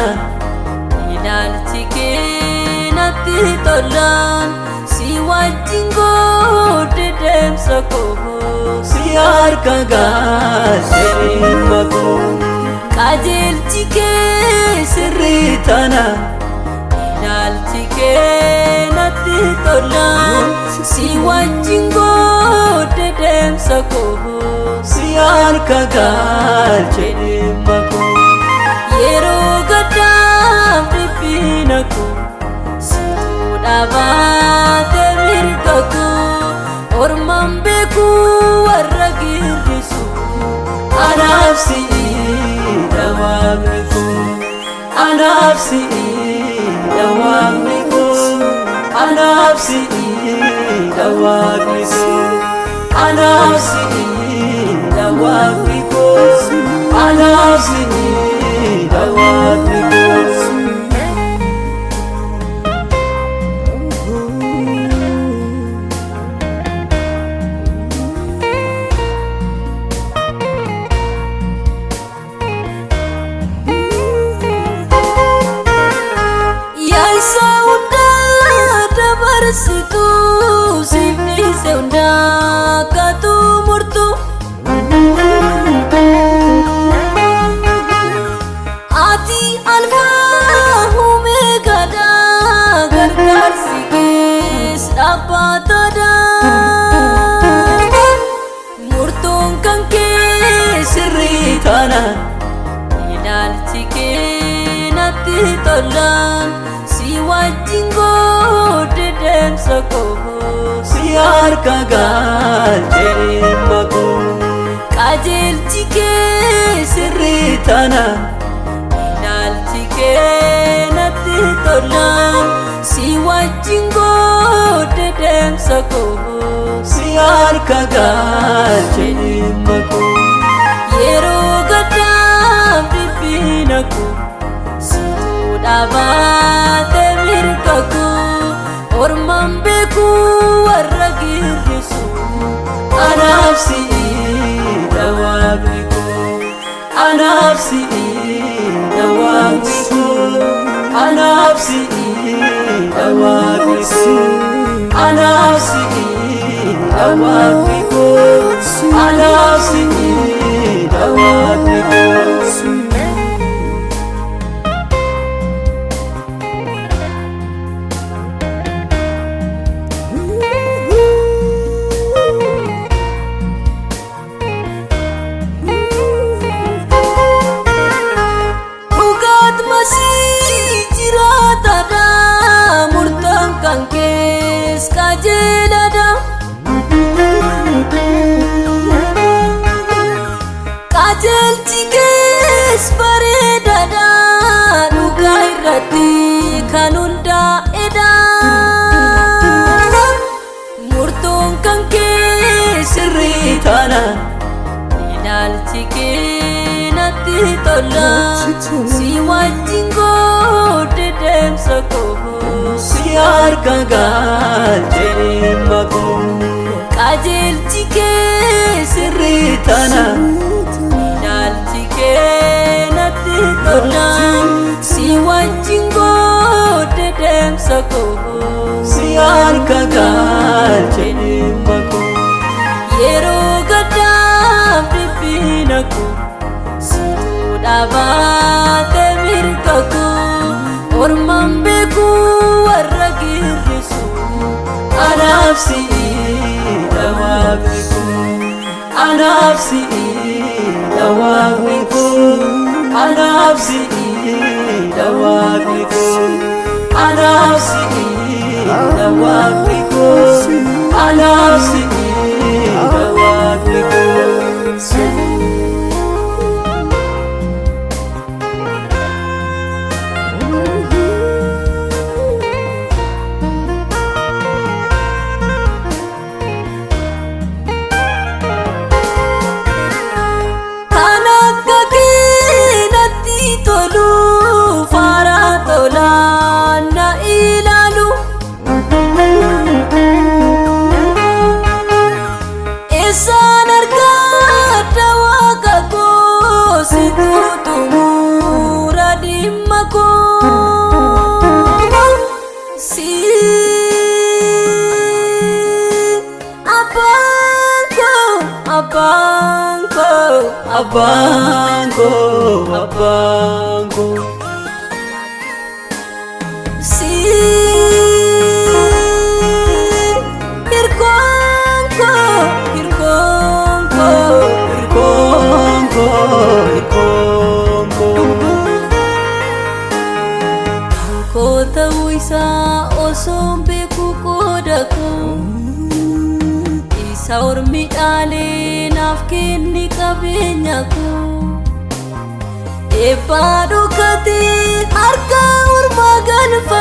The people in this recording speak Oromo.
taanaan. Ilaalchi kee natti tolaan si wajjin goodde deemsa koo. Si harka galche dhimma koo. Qajeelchi kee sirrii taanaan. Ilaalchi kee natti tolaan si wajjin goodde deemsa koo. Si harka galche dhimma koo. Yeroo gaddaaf dhiphina koo situ dhaabaate mirga koo ormaan beekuu warra girrisu. Anaaf si'iidha waaqni koo. Anaaf si'iidha waaqni koo. Anaaf si'iidha waaqni koo. Anaaf si'iidha waaqni koo. Anaaf si'iidha waaqni koo. Yaasa hundaa dabarsitu siif dhiise hundaa katu murtu. Ati alfaa omeegaadha gargaarsi kees dhaabbataadha. Murtoon kan kee sirrii taanaan. Ilaalchi kee natti tolaan si wajjin goodde deemsa koo. Si harka galche dhimma koo. Qajeelchi kee sirrii taanaan. Ilaalchi kee natti tolaan si wajjin goodde deemsa koo. Si harka galche dhimma koo. Yeroo gaddaaf dhiphina koo situ dhaabaate mirga koo ormaan beekuu warra girrisu. Anaaf si'iidha waaqni koo. Anaaf si'iidha waaqni koo. Anaaf si'iidha waaqni koo. Anaaf si'iidha waaqni koo. Anaaf si'iidha waaqni koo. Dhugaat masii jiraatadha murtaan kan kees qajeeladha. Qajeelchi kees bareedaadha dhugaa irratti kan hundaa'edha. Murtoon kan kee sirrii taanaan. Ilaalchi kee natti tolaan si wajjin goodde deemsa koo. Si harka galche dhimma koo. Qajeelchi kee sirrii taanaan. Ilaalchi kee natti tolaan si wajjin goodde deemsa koo. Si harka galche dhimma koo. Yeroo gaddaaf dhiphina koo situ dhaabaate mirga koo ormaan beekuu warra girrisu. Anaaf si'iidha waaqni koo. Anaaf si'iidha waaqni koo. Anaaf si'iidha waaqni koo. Anaaf si'iidha waaqni koo. Anaaf si'iidha waaqni koo. Kan akka kee natti tolu faara tolaan na ilaalu. Eessaan argadha. Abbaan koo abbaan koo. Si hirkoon koo hirkoon koo. Hirkoon koo hirkoon koo. Koo ta'uu isaa osoo beeku qooda koo isa ormi dhaalee naaf kenni qabeenya koo eebbaa dhokatee harka ormaa galfate.